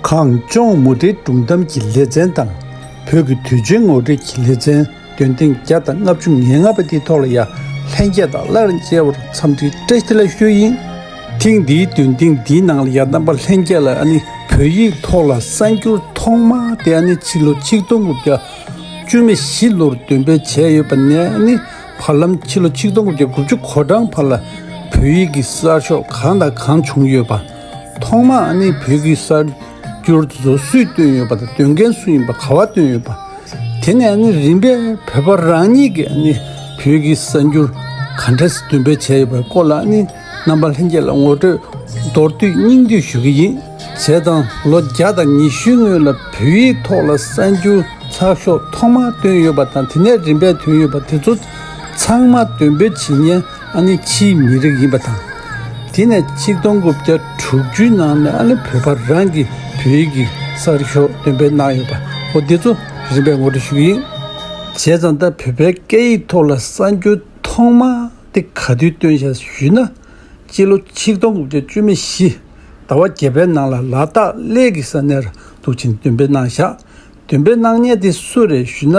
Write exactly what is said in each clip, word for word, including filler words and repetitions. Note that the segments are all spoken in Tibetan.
གངས་ལྗོངས་མུ་འབྲེལ་སྒྲུང་གཏམ་གྱི་ལེ་ཚན་དང་། བོད་ཀྱི་དུས་ཆེན་ངོ་སྤྲོད་ཀྱི་ལེ་ཚན། འདོན་ཐེངས་བརྒྱ་དང་ལྔ་བཅུ་ང་ལྔ་པ་དེའི་ཐོག་ལ་ཡང་ལྷན་རྒྱས་དང་སླར་མཇལ་བར་འཚམས་འདྲིའི་བཀྲ་ཤིས་བདེ་ལེགས་ཞུ་ཡིན། ཐེངས་འདིའི་འདོན་ཐེངས་འདིའི་ནང་ལ་ཡང་རྣམ་པ་ལྷན་རྒྱས་ལ་ཨ་ནི་བོད་ཡིག་ཐོག་ལ་གསར་འགྱུར་ཐོག་མ་དེ་ཨ་ནི་ཕྱི་ལོ་ཆིག་སྟོང་དགུ་བརྒྱ་བཅུ་མེད་བཞི་ལོར་འདོན་སྤེལ་བྱས་ཡོད་པ་ནས་ཨ་ནི་བར་ལམ་ཕྱི་ལོ་ཆིག་སྟོང་དགུ་བརྒྱ་དགུ་བཅུ་གོ་གྲངས་བར་ལ་བོད་ཡིག་གི་གསར་ཤོག་གང་དང་གང་བྱུང་ཡོད་པ། ཐོག་མ་ཨ་ནི་བོད་ཀྱི་གསར་འགྱུར་དེ་ཚོ་སུས་བཏོན་ཡོད་པ་དང་། འདོན་མཁན་སུ་ཡིན་པ། ག་པར་བཏོན་ཡོད་པ། དེ་ནས་ཨ་ནི་རིམ་པས་བོད་པ་རང་ཉིད་ཀྱིས་ཨ་ནི་བོད་ཀྱི་གསར་འགྱུར་ག་འདྲ་སེ་འདོན་སྤེལ་བྱས་ཡོད་པའི་སྐོར་ལ་ཨ་ནི་རྣམ་པ་ལྷན་རྒྱས་ལ་ངོ་སྤྲོད་མདོར་བསྡུས་སྙིང་བསྡུས་ཞུ་གི་ཡིན། བྱས་ཙང་ལོ་བརྒྱ་དང་ཉི་ཤུའི་སྔོན་ལ་བོད་ཡིག་ཐོག་ལ་གསར་འགྱུར་ཚགས་ཤོག་ཐོག་མར་བཏོན་ཡོད་པ་དང་། དེ་ནས་རིམ་པས་ཐོན་ཡོད་པ་དེ་ཚོ་ཚང་མ་འདོན་སྤེལ་བྱེད་མཁན་ཨ་ནི་ཕྱིའི་མི་རིགས་ཡིན་པ་དང་། དེ་ནས་ཆིག་སྟོང་དགུ་བརྒྱ་དྲུག་ཅུའི་ནང་ནས་ཨ་ནི་བོད་པ་རང་གིས་བོད་ཡིག་གི་གསར་ཤོག་འདོན་སྤེལ་གནང་ཡོད་པ། འོ་དེ་ཚོ་རིམ་པས་ངོ་སྤྲོད་ཞུ་གི་ཡིན། བྱས་ཙང་ད་བོད་པའི་སྐད་ཡིག་ཐོག་ལ་གསར་འགྱུར་ཐོག་མ་དེ་ག་དུས་བཏོན་བཞག་ཞུས་ན། སྤྱི་ལོ་ཆིག་སྟོང་དགུ་བརྒྱ་བཅུ་མེད་བཞི་ཟླ་བ་བརྒྱད་པའི་ནང་ལ་ལ་དྭགས་གླེ་གི་ས་གནས་ལ་འདུག་བྱས་ནས་འདོན་སྤེལ་གནང་བཞག་འདོན་སྤེལ་གནང་མཁན་དེ་སུ་རེད་ཞུས་ན།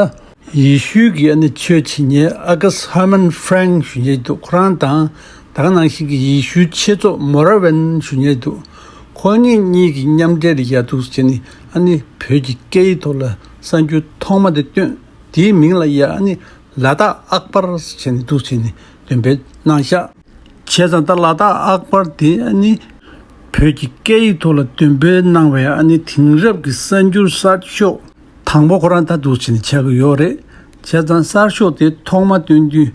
ཡེ་ཤུའི་གི་ཨ་ནི་ཆོས་བྱེད་མཁན་ཨ་ག་སི་ཧར་མན་ཧྥ་རན་ཞུ་མཁན་འདུག་ཁོ་རང་དང་ད་ག་ནང་བཞིན་གྱི་ཡེ་ཤུའི་ཆོས་ཚོགས་མོ་ར་ཝན་ཞུ་མཁན་འདུག་ཁོ་གཉིས་གཉིས་ཀྱི་མཉམ་འབྲེལ་ལ་ཡ་འདུག་བྱས་ནས་ཨ་ནི་བོད་ཀྱི་སྐད་ཡིག་ཐོག་ལ་གསར་འགྱུར་ཐོག་མ་དེ་བཏོན། དེའི་མིང་ལ་ཡ་ཨ་ནི་ལ་དྭགས་ཨག་པར་བྱས་ནས་འདུག་བྱས་ནས་འདོན་སྤེལ་གནང་བཞག་བྱས་ཙང་ད་ལ་དྭགས་ཨག་པར་དེ་ཨ་ནི་བོད་ཀྱི་སྐད་ཡིག་ཐོག་ལ་འདོན་སྤེལ་གནང་བའི་ཨ་ནི་དེང་རབས་ཀྱི་གསར་འགྱུར་གསར་ཤོག་དང་པོ་ཁོ་རང་ད་འདུག་བྱས་ནས་ཆགས་ཀྱི་ཡོད་རེད། བྱས་ཙང་གསར་ཤོག་དེ་ཐོག་མ་བཏོན་དུས་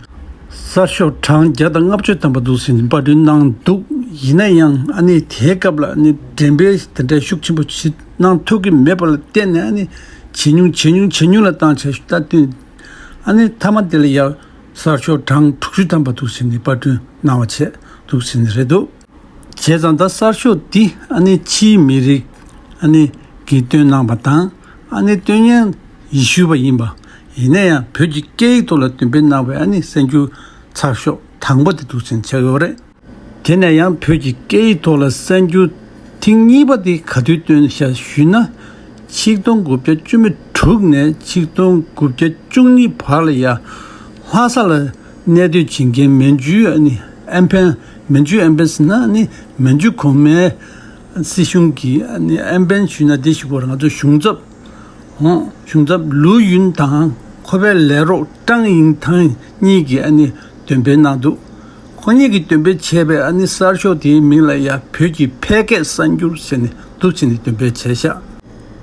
གསར་ཤོག་གྲངས་བརྒྱ་དང་ལྔ་བཅུ་ཐམ་པ་འདུག་བྱས་ནས་པར་སྐྲུན་གནང་འདུག་ཡིན་ན་ཡང་ཨ་ནི་དེའི་སྐབས་ལ་ཨ་ནི་འགྲེམས་སྤེལ་དེ་འདྲའི་ཤུགས་ཆེན་པོ་ཞིག་གནང་ཐུབ་ཀྱི་མེད་པ་ལ་བརྟེན་ནས་ཨ་ནི་ཇེ་ཉུང་ཇེ་ཉུང་ཇེ་ཉུང་ལ་བཏང་བྱས་ད་བཏོན། ཨ་ནི་མཐའ་མ་དེ་ལ་ཡ་གསར་ཤོག་གྲངས་དྲུག་ཅུ་ཐམ་པ་འདུག་བྱས་ནས་པར་སྐྲུན་གནང་བ་བྱས་འདུག་བྱས་ནས་རེད་འདུག་བྱས་ཙང་ད་གསར་ཤོག་འདི་ཨ་ནི་ཕྱིའི་མི་རིགས་ཨ་ནི་གིས་བཏོན་གནང་བ་དང་། ཨ་ནི་བཏོན་མཁན་ཡེ་ཤུ་པ་ཡིན་པ། ཡིན་ན་ཡང་བོད་ཀྱི་སྐད་ཡིག་ཐོག་ལ་འདོན་སྤེལ་གནང་བའི་ཨ་ནི་གསར་འགྱུར་ཚགས་ཤོག་དང་པོ་དེ་འདུག་བྱས་ནས་ཆགས་ཡོད་རེད། དེ་ནས་ཡང་བོད་ཀྱི་སྐད་ཡིག་ཐོག་ལ་གསར་འགྱུར་ཐེངས་གཉིས་པ་དེ་ག་དུས་བཏོན་བཞག་ཞུས་ན། ཆིག་སྟོང་དགུ་བརྒྱ་བཅུ་མེད་དྲུག་ནས་ཆིག་སྟོང་དགུ་བརྒྱ་བཅུ་གཉིས་བར་ལ་ཡ་ལྷ་ས་ལ་གནས་སྡོད་བྱེད་མཁན་མན་ཇུའི་ཨ་ནི་ཨན་ཕན། མན་ཇུའི་ཨན་ཕན་ཟེར་ན་ཨ་ནི་མན་ཇུ་གོང་མའི་སྲིད་གཞུང་གི་ཨ་ནི་ཨན་ཕན་ཞུས་ན་དེ་ཞུ་དགོས་རེད། ང་ཚོ་གཞུང་ཚབ། ཧོང་གཞུང་ཚབ་ལུའུ་ཡུན་དང་ཁོ་པའི་ལས་རོགས་ཀྲང་ཡིང་ཐང་གཉིས་ཀྱིས་ཨ་ནི་འདོན་སྤེལ་གནང་འདུག་ཁོ་གཉིས་ཀྱིས་འདོན་སྤེལ་བྱས་པའི་ཨ་ནི་གསར་ཤོག་དེའི་མིང་ལ་ཡ་བོད་ཀྱི་ཕལ་སྐད་གསར་འགྱུར་ཟེར་ནས་འདུག་བྱས་ནས་འདོན་སྤེལ་བྱས་ཤག་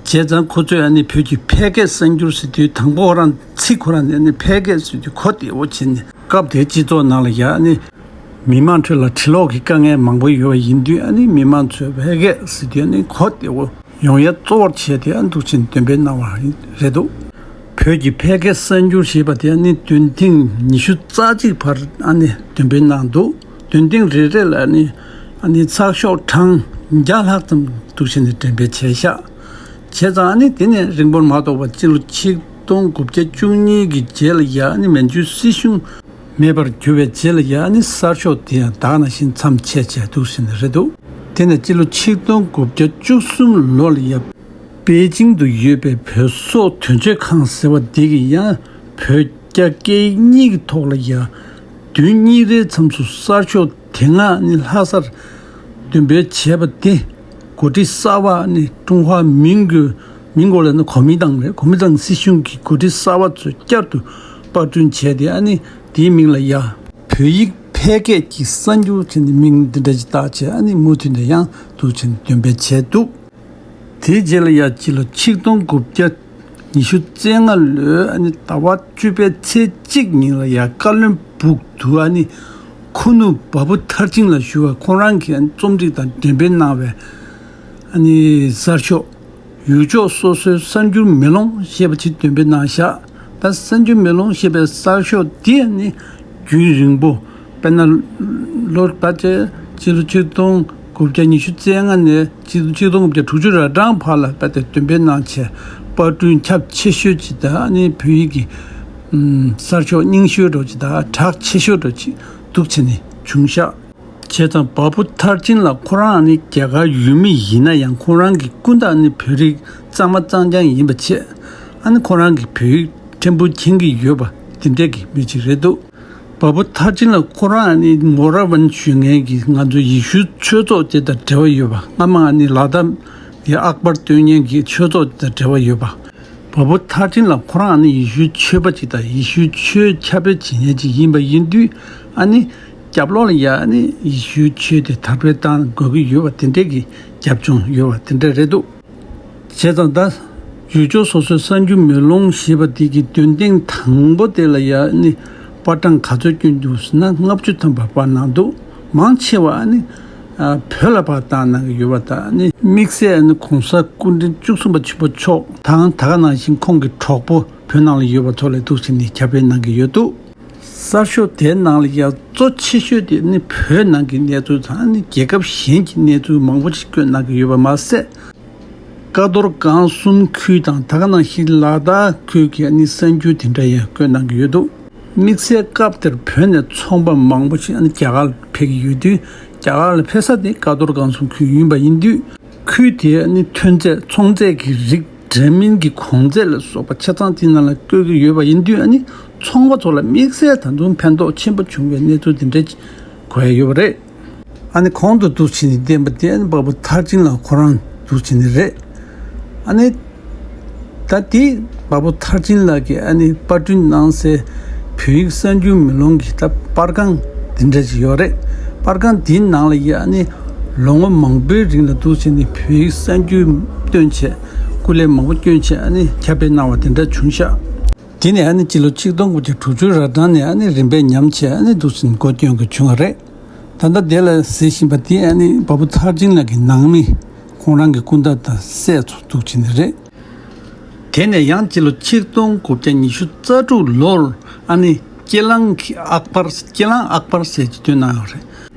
བྱས་ཙང་ཁོ་ཚོས་ཨ་ནི་བོད་ཀྱི་ཕལ་སྐད་གསར་འགྱུར་ཟེར་དུས་དང་པོ་ཁོ་རང་ཚིག་ཁོ་རང་ནས་ཨ་ནི་ཕལ་སྐད་ཟེར་དུས་གོ་བདེ་བོ་བྱས་ནས། སྐབས་དེའི་སྤྱི་ཚོགས་ནང་ལ་ཡ་ཨ་ནི་མི་མང་ཁྲོད་ལ་འཕྲུལ་སློག་གི་དཀའ་ངལ་མང་པོ་ཡོད་པ་ཡིན་དུས། ཨ་ནི་མི་མང་ཚོས་ཕལ་སྐད་ཟེར་དུས་ཨ་ནི་གོ་བདེ་བོ་ཡོང་ཡ་གཙོ་བོར་བྱས་ཏེ་ཨ་འདུག་བྱས་ནས་འདོན་སྤེལ་གནང་བ་རེད་འདུག་བོད་ཀྱི་ཕལ་སྐད་གསར་འགྱུར་ཞེས་པ་དེ་ཨ་ནི་འདོན་ཐེངས་ཉི་ཤུ་རྩ་གཅིག་བར་ཨ་ནི་འདོན་སྤེལ་གནང་འདུག་འདོན་ཐེངས་རེ་རེ་ལ་ཨ་ནི་ཨ་ནི་ཚགས་ཤོག་གྲངས་བརྒྱ་ལྷག་ཙམ་འདུག་བྱས་ནས་འགྲེམས་སྤེལ་བྱས་ཤག་བྱས་ཙང་ཨ་ནི་དེ་ནས་རིང་པོར་མ་ཐོགས་པར་སྤྱི་ལོ་ཆིག་སྟོང་དགུ་བརྒྱ་བཅུ་གཉིས་ཀྱི་རྗེས་ལ་ཡ་ཨ་ནི་མན་ཇུའི་སྲིད་གཞུང་མེད་པར་གྱུར་བའི་རྗེས་ལ་ཡ་ཨ་ནི་གསར་ཤོག་དེ་ཡང་ད་ག་ནང་བཞིན་མཚམས་ཆད་བྱས་འདུག་ཟེར་ནི་རེད་འདུག་དེ་ནས་སྤྱི་ལོ་ཆིག་སྟོང་དགུ་བརྒྱ་བཅུ་གསུམ་ལོ་ལ་ཡ་པེ་ཅིང་དུ་ཡོད་པའི་བོད་སོག་དོན་གཅོད་ཁང་ཟེར་བ་འདི་གིས་ཡང་བོད་རྒྱ་སྐད་ཡིག་གཉིས་ཀྱི་ཐོག་ལ་ཡ་བདུན་གཉིས་རེའི་མཚམས་སུ་གསར་ཤོག་དེ་སྔ་ནི་ལྷ་སར་འདོན་སྤེལ་བྱས་པ་དེ་འགོ་ཁྲིད་གསར་པ་ནི་ཀྲུང་ཧྭ་མིན་གོ་མིན་གོ་ལ་ནི་གོ་མིན་ཏང་རེད། གོ་མིན་ཏང་སྲིད་གཞུང་གི་འགོ་ཁྲིད་གསར་པ་ཚོས་བསྐྱར་དུ་པར་སྐྲུན་བྱས་ཏེ། ཨ་ནི་དེའི་མིང་ལ་ཡ་བོད་ཡིག་ཕལ་སྐད་ཀྱི་གསར་འགྱུར་བྱས་ནས་མིང་འདི་འདྲ་ཞིག་བཏགས་བྱས། ཨ་ནི་མུ་མཐུད་ནས་ཡང་འདུག་བྱས་ནས་འདོན་སྤེལ་བྱས་འདུག་དེའི་རྗེས་ལ་ཡ་སྤྱི་ལོ་ཆིག་སྟོང་དགུ་བརྒྱ་ཉི་ཤུ་རྩ་ལྔ་ལོའི་ཨ་ནི་ཟླ་བ་བཅུ་པའི་ཚེས་གཅིག་ཉིན་ལ་ཡ་ཀ་བློན་སྦུག་ཏུ་ཨ་ནི་ཁུ་ནུ་བ་བུ་མཐར་ཕྱིན་ལ་ཞུ་བ་ཁོང་རང་གིས་ཨ་ནི་རྩོམ་སྒྲིག་དང་འགྲེམས་སྤེལ་གནང་བའི་ཨ་ནི་གསར་ཤོག་ཡུལ་ཕྱོགས་སོ་སོའི་གསར་འགྱུར་མེ་ལོང་ཞེས་པ་ཅིག་འདོན་སྤེལ་གནང་བཞག་ད་གསར་འགྱུར་མེ་ལོང་ཞེས་པའི་གསར་ཤོག་འདི་ཨ་ནི་རྒྱུན་རིང་པོ། དཔེར་ན་ལོ་ད་ཆ་སྤྱི་ལོ་ཆིག་སྟོང་དགུ་བརྒྱ་ཉི་ཤུ་རྩ་ལྔ་ནས་སྤྱི་ལོ་ཆིག་སྟོང་དགུ་བརྒྱ་དྲུག་ཅུ་ར་གྲངས་བར་ལ་དཔེ་དེ་འདོན་སྤེལ་གནང་བྱས། པར་སྐྲུན་ཁྱབ་ཆེ་ཤོས་ཅིག་དང་ཨ་ནི་བོད་ཡིག་གི་ཨམ་གསར་ཤོག་རྙིང་ཤོས་འདྲ་ཅིག་དང་གྲགས་ཆེ་ཤོས་འདྲ་ཅིག་འདུག་བྱས་ནས་བྱུང་ཤག་བྱས་ཙང་བ་བུ་མཐར་ཕྱིན་ལགས་ཁོ་རང་ནི་རྒྱ་གར་ཡུལ་མི་ཡིན་ན་ཡང་ཁོ་རང་གི་སྐུ་ཟླ་ནི་བོད་རིགས་གཙང་མ་གཙང་རྐྱང་ཡིན་པ་བྱས། ཨ་ནི་ཁོ་རང་གི་བོད་ཡིག་ཕྲན་བུ་མཁྱེན་གྱི་ཡོད་པ་དེ་འདྲས་ཀྱི་མི་ཅིག་རེད་འདུག་བ་བུ་མཐར་ཕྱིན་ལགས་ཁོ་རང་ནི་མོ་ར་ཝན་ཞུ་མཁན་གྱི་ང་ཚོ་ཡེ་ཤུའི་ཆོས་ཚོགས་དེ་དང་འབྲེལ་བ་ཡོད་པ། སྔ་མ་ནི་ལ་དྭགས་ཡི་ཨག་པར་སྟོན་མཁན་གྱི་ཆོས་ཚོགས་དེ་དང་འབྲེལ་བ་ཡོད་པ། བ་བུ་མཐར་ཕྱིན་ལགས་ཁོ་རང་ནི་ཡེ་ཤུའི་ཆོས་པ་ཅིག་དང་ཡེ་ཤུའི་ཆོས་ཁྱབ་སྤེལ་བྱེད་མཁན་ཅིག་ཡིན་པ་ཡིན་དུས། ཨ་ནི་རྒྱབ་ལོགས་ལ་ཡ་ཨ་ནི་ཡེ་ཤུའི་ཆོས་དེ་དར་སྤེལ་བཏང་དགོས་ཀྱི་ཡོད་པ་དེ་འདྲས་ཀྱི་རྒྱབ་ལྗོངས་ཡོད་པ་དེ་འདྲས་རེད་འདུག་བྱས་ཙང་ད་ཡུལ་ཕྱོགས་སོ་སོའི་གསར་འགྱུར་མེ་ལོང་ཞེས་པ་དེ་གི་འདོན་ཐེངས་དང་པོ་དེ་ལ་ཡ་ཨ་ནི་པར་གྲངས་ག་ཚོད་བསྐྱོན་འདུག་ཟེར་ན་ལྔ་བཅུ་ཐམ་པ་པར་གནང་འདུག་མང་ཆེ་བ་ཨ་ནི་ཨ་བོད་ལ་ཕར་བཏང་གནང་གི་ཡོད་པ་དང་། ཨ་ནི་དམིགས་བསལ་ཨ་ནི་གོང་ས་སྐུ་ཕྲེང་བཅུ་གསུམ་པ་ཆེན་པོ་མཆོག་དང་། ད་ག་ནང་བཞིན་ཁོང་གི་གྲོགས་པོ་བོད་ནང་ལ་ཡོད་པ་ཚོ་ལ་འདུག་བྱས་ནས་ཁྱབ་སྤེལ་གནང་གི་ཡོད་འདུག་གསར་ཤོག་དེའི་ནང་ལ་ཡ་གཙོ་ཆེ་ཤོས་དེ་ནི་བོད་ནང་གི་གནས་ཚུལ་དང་། ཨ་ནི་རྒྱལ་ཁབ་གཞན་གྱི་གནས་ཚུལ་མང་པོ་ཞིག་བཀོད་གནང་གི་ཡོད་པ་མ་ཟད། ཀ་རྡོར་སྒང་གསུམ་ཁུལ་དང་། ད་ག་ནང་བཞིན་ལ་དྭགས་ཁུལ་གྱི་ཨ་ནི་གསར་འགྱུར་དེ་འདྲ་ཡང་བཀོད་གནང་གི་ཡོད་འདུག་དམིགས་བསལ་སྐབས་དེར་བོད་ནས་ཚོང་པ་མང་པོ་ཞིག་ཨ་ནི་རྒྱ་གར་ལ་ཕེབས་ཀྱི་ཡོད་དུས། རྒྱ་གར་ལ་ཕེབས་ས་དེ་ཀ་རྡོར་སྒང་གསུམ་ཁུལ་ཡིན་པ་ཡིན་དུས། ཁུལ་དེའི་ཨ་ནི་ཐོན་རྫས་ཚོང་རྫས་ཀྱི་རིགས་འདྲ་མིན་གྱི་གོང་ཚད་ལ་སོགས་པ་ཆ་ཚང་དེ་ནང་ལ་བཀོད་ཀྱི་ཡོད་པ་ཡིན་དུས། ཨ་ནི་ཚོང་པ་ཚོ་ལ་དམིགས་བསལ་ད་དུང་ཕན་ཐོགས་ཆེན་པོ་བྱུང་བའི་གནས་ཚུལ་དེ་འདྲ་ཅིག་གོ་ཡ་ཡོད་པ་རེད། ཨ་ནི་གོང་དུ་འདུག་བྱས་ནས་བསྟན་པ་དེ་ཨ་ནི་བ་བུ་མཐར་ཕྱིན་ལགས་ཁོ་རང་འདུག་བྱས་ནས་རེད། ཨ་ནི་ད་དེ་བ་བུ་མཐར་ཕྱིན་ལགས་ཀྱིས་ཨ་ནི་པར་སྐྲུན་གནང་སའི་བོད་ཡིག་གསར་འགྱུར་མེ་ལོང་གི་ད་པར་ཁང་དེ་འདྲ་ཞིག་ཡོད་རེད། པར་ཁང་དེའི་ནང་ལ་ཡ་ཨ་ནི་ལོ་ངོ་མང་པོའི་རིང་ལ་འདུག་བྱས་ནས་བོད་ཡིག་གསར་འགྱུར་བཏོན་བྱས། སྐུ་ལས་མང་པོ་བསྐྱོན་བྱས་ཨ་ནི་ཁྱབ་སྤེལ་གནང་བ་དེ་འདྲ་བྱུང་ཤག་དེ་ནས་ཨ་ནི་སྤྱི་ལོ་ཆིག་སྟོང་དགུ་བརྒྱ་དྲུག་ཅུ་རབ་གྲངས་ནས་ཨ་ནི་རིམ་པས་ཉམས་བྱས་ཨ་ནི་འདུག་སེ་འགོ་སྐྱོན་དགོས་བྱུང་བ་རེད། ད་ལྟ་དེ་ལ་གཟིགས་བཞིན་པ་དེ་ཨ་ནི་བ་བུ་མཐར་ཕྱིན་ལགས་ཀྱི་ནང་མི་ཁོང་རང་གི་སྐུ་ཟླ་དང་སྲས་ཚོ་འདུག་བྱས་ནས་རེད། དེ་ནས་ཡང་སྤྱི་ལོ་ཆིག་སྟོང་དགུ་བརྒྱ་ཉི་ཤུ་རྩ་དྲུག་ལོར་ཨ་ནི་སྐྱེ་གླང་གི་ཨག་པར། སྐྱེ་གླང་ཨག་པར་ཟེར་གྱི་བཏོན་གནང་ཡོད་རེད།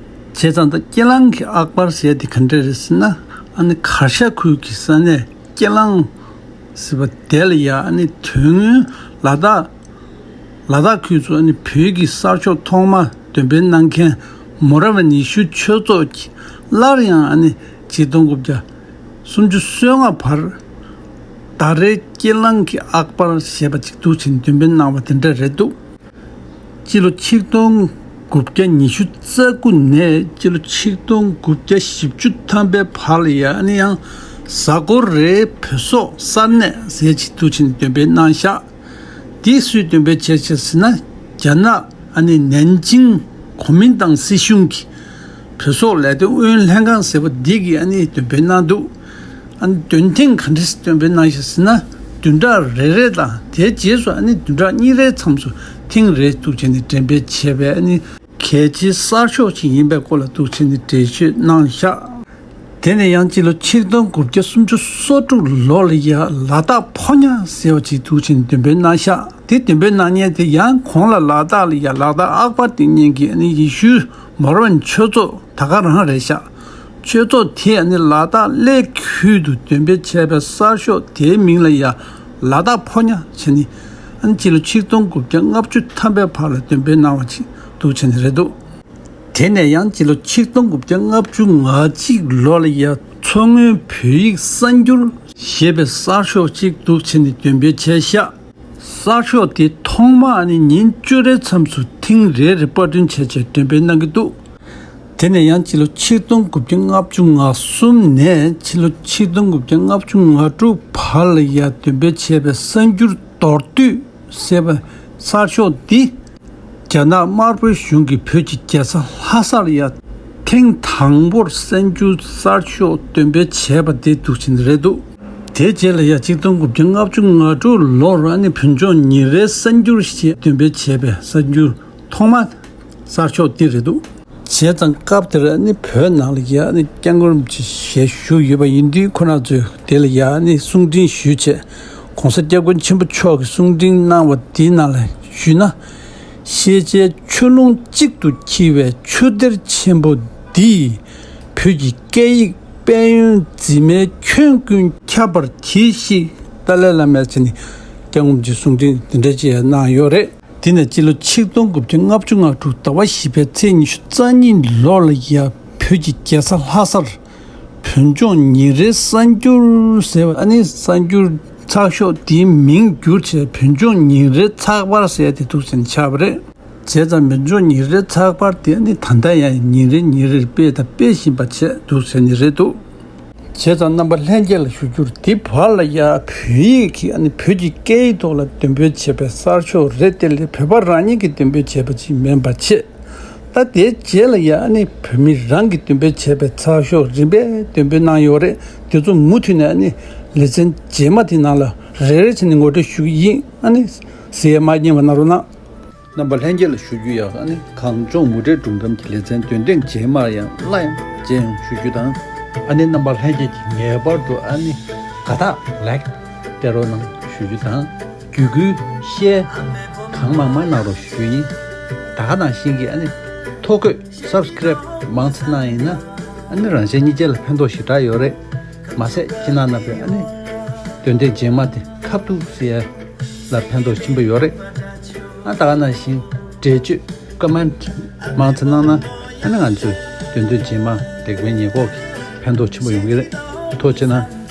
བྱས་ཙང་ད་སྐྱེ་གླང་གི་ཨག་པར་ཟེར་དེ་ག་འདྲ་རེད་ཟེར་ན། ཨ་ནི་གར་ཞ་ཁུལ་གྱི་ས་གནས་སྐྱེ་གླང་ཟེར་བ་དེ་ལ་ཡ་ཨ་ནི་དོན་དངོས་ལ་དྭགས། ལ་དྭགས་ཁུལ་དུ་ཨ་ནི་བོད་ཀྱི་གསར་ཤོག་ཐོག་མ་འདོན་སྤེལ་གནང་མཁན་མོ་ར་ཝན་ཡེ་ཤུའི་ཆོས་ཚོགས་ཀྱིས་སླར་ཡང་ཨ་ནི་ཆིག་སྟོང་དགུ་བརྒྱ་སུམ་ཅུ་སོ་ལྔ་བར་ད་རེས་སྐྱེ་གླང་གི་ཨག་པར་ཞེས་པ་ཅིག་འདུག་བྱས་ནས་འདོན་སྤེལ་གནང་བ་དེ་འདྲ་རེད་འདུག་སྤྱི་ལོ་ཆིག་སྟོང་དགུ་བརྒྱ་ཉི་ཤུ་རྩ་དགུ་ནས་སྤྱི་ལོ་ཆིག་སྟོང་དགུ་བརྒྱ་བཞི་བཅུ་ཐམ་པའི་བར་ལ་ཡ་ཨ་ནི་ཡང་གཟའ་འཁོར་རེའི་བོད་སོག་གསར་གནས་ཟེར་ཅིག་འདུག་བྱས་ནས་འདོན་སྤེལ་གནང་ཤག་དེ་སུས་འདོན་སྤེལ་བྱས་བྱས་ཟེར་ན། རྒྱ་ནག་ཨ་ནི་ནན་ཅིང་གོ་མིན་ཏང་སྲིད་གཞུང་གིས་བོད་སོག་ལས་དོན་ཨུ་ཡོན་ལྷན་ཁང་ཟེར་བ་འདི་གིས་ཨ་ནི་འདོན་སྤེལ་གནང་འདུག་ཨ་ནི་འདོན་ཐེངས་ག་འདྲས་འདོན་སྤེལ་གནང་ཤག་ཟེར་ན། བདུན་ཕྲག་རེ་རེ་དང་དེའི་རྗེས་སུ་ཨ་ནི་བདུན་ཕྲག་གཉིས་རེའི་མཚམས་སུ་ཐེངས་རེ་འདུག་བྱས་ནས་འགྲེམས་སྤེལ་བྱས་པའི་ཨ་ནི་གལ་ཆེའི་གསར་ཤོག་ཅིག་ཡིན་པའི་སྐོར་ལ་འདུག་བྱས་ནས་འགྲེལ་བརྗོད་གནང་ཤག་དེ་ནས་ཡང་སྤྱི་ལོ་ཆིག་སྟོང་དགུ་བརྒྱ་སུམ་ཅུ་སོ་དྲུག་ལོ་ལ་ཡ་ལ་དྭགས་ཕོ་ཉ་ཟེར་བ་ཅིག་འདུག་བྱས་ནས་འདོན་སྤེལ་གནང་ཤག་དེ་འདོན་སྤེལ་གནང་མཁན་དེ་ཡང་གོང་ལ་ལ་དྭགས་ལ་ཡ་ལ་དྭགས་ཨག་པར་དེ་གཉིས་ཀྱི་ཨ་ནི་ཡེ་ཤུའི་མོ་ར་ཝན་ཆོས་ཚོགས་ད་ག་རང་རེད་ཤག་ཆོས་ཚོགས་དེས་ཨ་ནི་ལ་དྭགས་གླེ་ཁུལ་དུ་འདོན་སྤེལ་བྱས་པའི་གསར་ཤོག་དེའི་མིང་ལ་ཡ་ལ་དྭགས་ཕོ་ཉ་བྱས་ནས་ཨ་ནི་སྤྱི་ལོ་ཆིག་སྟོང་དགུ་བརྒྱ་ལྔ་བཅུ་ཐམ་པའི་བར་ལ་འདོན་སྤེལ་གནང་བ་ཅིག་འདུག་བྱས་ནས་རེད་འདུག་དེ་ནས་ཡང་སྤྱི་ལོ་ཆིག་སྟོང་དགུ་བརྒྱ་ལྔ་བཅུ་ང་གཅིག་ལོ་ལ་ཡ་མཚོ་སྔོན་བོད་ཡིག་གསར་འགྱུར་ཞེས་པའི་གསར་ཤོག་ཅིག་འདུག་བྱས་ནས་འདོན་སྤེལ་བྱས་ཤག་གསར་ཤོག་དེ་ཐོག་མ་ཨ་ནི་ཉིན་བཅུ་རེའི་མཚམས་སུ་ཐེངས་རེ་རེ་པར་སྐྲུན་བྱས་བྱས་འདོན་སྤེལ་གནང་གི་འདུག་དེ་ནས་ཡང་སྤྱི་ལོ་ཆིག་སྟོང་དགུ་བརྒྱ་ལྔ་བཅུ་ང་གསུམ་ནས་སྤྱི་ལོ་ཆིག་སྟོང་དགུ་བརྒྱ་ལྔ་བཅུ་ང་དྲུག་བར་ལ་ཡ་འདོན་སྤེལ་བྱས་པའི་གསར་འགྱུར་མདོར་བསྡུས་ཟེར་བའི་གསར་ཤོག་འདི། རྒྱ་ནག་དམར་པོའི་གཞུང་གིས་བོད་ཀྱི་རྒྱལ་ས་ལྷ་སར་ཡ་ཐེངས་དང་པོར་གསར་འགྱུར་གསར་ཤོག་འདོན་སྤེལ་བྱས་པ་དེ་འདུག་བྱས་ནས་རེད་འདུག་དེའི་རྗེས་ལ་ཡ་ཆིག་སྟོང་དགུ་བརྒྱ་ལྔ་བཅུ་ང་དྲུག་ལོར་ཨ་ནི་བོད་ལྗོངས་ཉིན་རེའི་གསར་འགྱུར་ཞེས་འདོན་སྤེལ་བྱས་པའི་གསར་འགྱུར་ཐོག་མ་གསར་ཤོག་འདི་རེད་འདུག་བྱས་ཙང་སྐབས་དེར་ནི་བོད་ནང་ལ་ཡ་ནི་སྐྱབས་མགོན་རིན་པོ་ཆེ་ཞལ་བཞུགས་ཡོད་པ་ཡིན་དུས། ཁོ་རང་ཚོས་དེ་ལ་ཡ་ནི་གསུང་འཕྲིན་ཞུས་བྱས། ༸གོང་ས་༸སྐྱབས་མགོན་ཆེན་པོ་མཆོག་གིས་གསུང་འཕྲིན་གནང་བ་དེའི་ནང་ལ་ཞུས་ན། ཤེས་བྱའི་ཆུ་ཀླུང་གཅིག་ཏུ་འཁྱིལ་བའི་ཆུ་གཏེར་ཆེན་པོ་འདིས། བོད་ཀྱི་སྐད་ཡིག་དཔལ་ཡོན་འཛིན་མའི་ཁྱོན་ཀུན་ཁྱབ་པར་གྱིས་ཤིག་ཏཱ་ལའི་བླ་མས་ཟེར་ནས་སྐྱབས་མགོན་གྱིས་གསུང་འཕྲིན་དེ་འདྲ་ཅིག་གནང་ཡོད་རེད། དེ་ནས་སྤྱི་ལོ་ཆིག་སྟོང་དགུ་བརྒྱ་ལྔ་བཅུ་ང་དྲུག་ཟླ་བ་བཞི་པའི་ཚེས་ཉི་ཤུ་རྩ་གཉིས་ལོ་ལ་ཡ་བོད་ཀྱི་རྒྱལ་ས་ལྷ་སར་བོད་ལྗོངས་ཉིན་རེའི་གསར་འགྱུར་ཟེར་བ་ཨ་ནི་གསར་འགྱུར་ཚགས་ཤོག་དེའི་མིང་བསྒྱུར་བྱས་བོད་ལྗོངས་ཉིན་རེའི་ཚགས་པར་ཟེར་དེ་འདུག་ཟེར་ནས་ཆགས་པ་རེད། བྱས་ཙང་བོད་ལྗོངས་ཉིན་རེའི་ཚགས་པར་དེ་ཨ་ནི་ད་ལྟ་ཡང་ཉིན་རེ་ཉིན་རེར་སྤེལ་དང་སྤེལ་བཞིན་པ་བྱས་འདུག་ཟེར་ནི་རེད་འདུག་བྱས་ཙང་རྣམ་པ་ལྷན་རྒྱས་ལ་ཞུ་རྒྱུར་དེ་བར་ལ་ཡ་བོད་ཡིག་གིས་ཨ་ནི་བོད་ཀྱི་སྐད་ཡིག་ཐོག་ལ་འདོན་སྤེལ་བྱས་པའི་གསར་ཤོག་རེད་དེ་ལས་བོད་པ་རང་ཉིད་ཀྱིས་འདོན་སྤེལ་བྱས་པ་ཅིག་མིན་པ་བྱས། ད་དེའི་རྗེས་ལ་ཡ་ཨ་ནི་བོད་མི་རང་གིས་འདོན་སྤེལ་བྱས་པའི་ཚགས་ཤོག་རིམ་པས་འདོན་སྤེལ་གནང་ཡོད་རེད། དེ་ཚོ་མུ་མཐུད་ནས་ཨ་ནི་ལེ་ཚན་རྗེས་མ་དེ་ནང་ལ་རེ་རེ་བྱས་ནས་ངོ་སྤྲོད་ཞུ་གི་ཡིན། ཨ་ནི་ཟེར་ཡ་མ་ཉན་པ་གནང་རོགས་གནང་། རྣམ་པ་ལྷན་རྒྱས་ལ་ཞུ་རྒྱུ་ཡག་ཨ་ནི་གངས་ལྗོངས་མུ་འབྲེལ་སྒྲུང་གཏམ་གྱི་ལེ་ཚན་འདོན་ཐེངས་རྗེས་མར་ཡང་སླར་ཡང་མཇལ་ཡོང་ཞུ་རྒྱུ་དང་། ཨ་ནི་རྣམ་པ་ལྷན་རྒྱས་ཀྱིས་ངེས་པར་དུ་ཨ་ནི་དགའ་རྟགས་ལེགས་སྤྲད་རོགས་གནང་ཞུ་རྒྱུ་དང་། བརྒྱུད་སྐུལ་ཤེར་གང་མང་མང་གནང་རོགས་ཞུ་རྒྱུ་ཡིན། ད་ག་ནང་བཞིན་གྱི་ཨ་ནི་ཐོ་འགོད་སབ་སི་ཀེ་རེབ་མང་ཙམ་གནང་ཡིན་ན་ཨ་ནི་རང་གཞན་གཉིས་ཆ་ལ་ཕན་ཐོགས་ཞེ་དྲག་ཡོད་རེད། མ་ཟད་ཁྱེད་རྣམ་པས་ཨ་ནི་འདོན་ཐེངས་རྗེས་མ་དེ་ཁ་ཐུག་ཟེར་ཡ་ལ་ཕན་ཐོགས་ཆེན་པོ་ཡོད་རེད། ཨ་ད་ག་ནང་བཞིན་འགྲེལ་བརྗོད་ཀོ་མེན་ཊི་མང་ཙམ་གནང་ན་ཨ་ནི་ང་ཚོས་འདོན་ཐེངས་རྗེས་མ་དེ་གའི་ཉེས་འགོག་གི་ཕན་ཐོགས་ཆེན་པོ་ཡོང་གི་རེད། ཐུགས་རྗེ་གནང་།